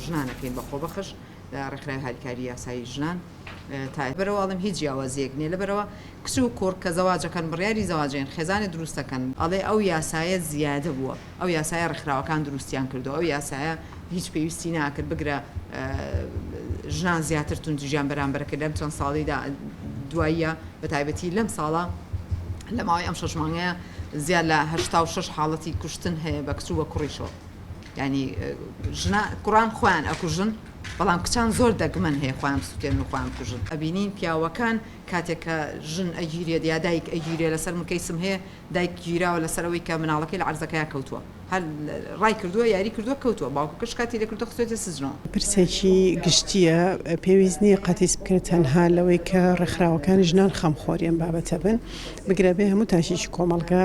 ژنانەکەین بە خۆبەخش لە ڕێکخراوی هاریکاری یاسایی ژنان تا بەرەوە ئەڵێم هیچ جیاوازیەک نیە لەبەرئەوە کچ و کوڕ کە زەواجەکەن بڕیاری زەواجەن خێزانێ دروستەکەن ئەڵێ ئەو یاسایە زیادە بووە ئەو یاسایە ڕێکخراوەکان دروستیان کردووە ئەو یاسایە هیچ پێویستی ناکرد بگرە ژنان زیاتر توندوتیژیان بەرامبەر کرد لەم چەند ساڵیدا دواییە بە تایبەتی لەم ساڵە لە ماوەی ئەم شەش مانگەیە زیاد لە 86 حاڵەتی کوشتن هەیە بە کچ و بە کوڕیشەوە یانی ژنا کوڕان خۆیان ئەکوژن بەڵام کچان زۆر دەگمەن هەیە خۆیان بسوتێنن و خۆیان بکوژن ئەبینین پیاوەکان کاتێک کە ژن ئەگیرێت یا دایک ئەگیرێ لەسەر من کەیسم هەیە دایک گیراوە لەسەر ئەوەی کە مناڵەکەی لە عەرزەکەیا کەوتووە هەر ڕای کردووە یاری کردووە کەوتووە باوکەکە شکاتی لێ کردووە خستوێتە سجنەوە. پرسێکی گشتییە، پێویست نییە قەتیس بکرێت تەنها لەوەی کە ڕێکخراوەکانی ژنان خەمخۆری ئەم بابەتە بن، بگرە بێ هەموو تاکێکی کۆمەڵگە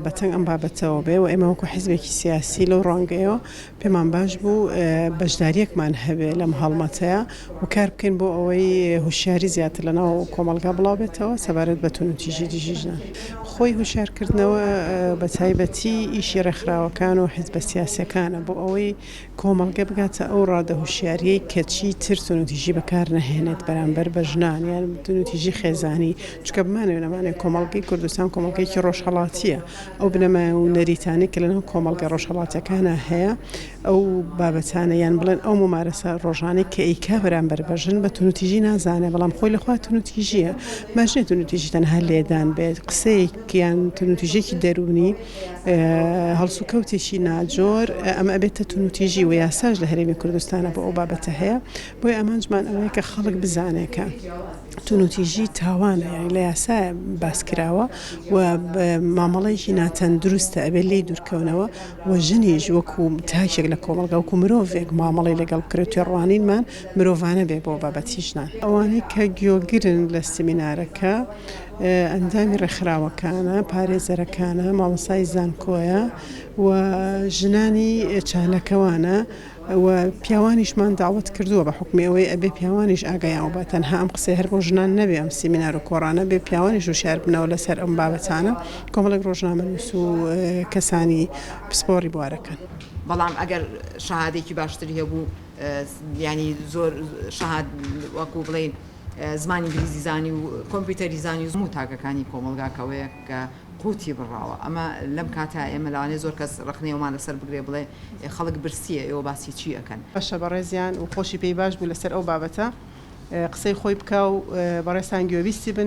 بە تەنگ ئەم بابەتەوە بێ و ئێمە وەکو حیزبێکی سیاسی لەو ڕوانگەیەوە پێمان باش بوو بەشدارییەکمان هەبێ لەم هەڵمەتەیا و کار بکەین بۆ ئەوەی هۆشیاری زیاتر لە ناو کۆمەڵگا بڵاو بێتەوە سەبارەت بە توندوتیژی دژی ژنان. خۆی هۆشیارکردنەوە بە تایبەتی ئیشی ڕێکخراوەکان و حیزبە سیاسیەکانە بۆ ئەوەی کۆمەڵگە بگاتە ئەو ڕادە هۆشیاریەی کە چیتر توندوتیژی بەکار نەهێنێت بەرامبەر بە ژنان یان توندوتیژی خێزانی چونکە بمانەوێ نەمانەوێ کۆمەڵگەی کوردستان کۆمەڵگەیەکی ڕۆژهەڵاتیە ئەو بنەما و نەریتانەی کە لەناو کۆمەڵگە ڕۆژهەڵاتیەکانا هەیە ئەو بابەتانە یان بڵێن ئەو مومارەسە ڕۆژانەی کە ئەیکا بەرامبەر بە ژن بە توندوتیژی نازانێ بەڵام خۆی لە خۆی توندوتیژیە مەرج نیە توندوتیژی تەنها لێدان بێت قسەیەک یان توندوتیژێکی دەروونی هەڵسوکەوتێکی ناجۆر ئەمە ئەبێتە توندوتیژی و یاساش لە هەرێمی کوردستانە بۆ ئەو بابەتە هەیە بۆیە ئامانجمان ئەوەیە کە خەڵک بزانێ کە توندوتیژی تاوانە یانی لە یاسایە باس کراوە و مامەڵەیەکی ناتەندروستە ئەبێ لێی دوورکەونەوە و ژنیش وەکو تاکێک لە کۆمەڵگا وەکو مرۆڤێک مامەڵەی لەگەڵ بکرێت تێڕوانینمان مرۆڤانە بێ بۆ بابەتی ژنان. ئەوانەی کە گوێگرن لە سیمینارەکە ئەندامی ڕێکخراوەکانە، پارێزەرەکانە، مامۆستای زانکۆیە و ژنانی چالاکەوانە و پیاوانیشمان داوەت کردووە بە حوکمی ئەوەی ئەبێ پیاوانیش ئاگایان بە تەنها ئەم قسەیە هەر بۆ ژنان نەبێ ئەم سیمینار و کۆڕانە بێ پیاوانیش وشیار بنەوە لەسەر ئەم بابەتانە کۆمەڵێک ڕۆژنامەنووس و کەسانی پسپۆڕی بوارەکەن. بەڵام ئەگەر شەهادەیەکی باشتری هەبوو یانی زۆر شەهاد وەکو بڵێین زمانی ئینگلیزی زانی و کۆمپیوتەری زانی و هەموو تاکەکانی کۆمەڵگا کەوەیە کە قوتی بڕاوە ئەمە لەم کاتە ئێمە لەوانەیە زۆر کەس ڕەخنەی ئەومان لەسەر بگرێ بڵێ خەڵک برسیە ئێوە باسی چی ئەکەن؟ باشە بەڕێزیان و خۆشی پێی باش بوو لەسەر ئەو بابەتە قسەی خۆی بکا و بەڕێزتان گوێبیستی بن.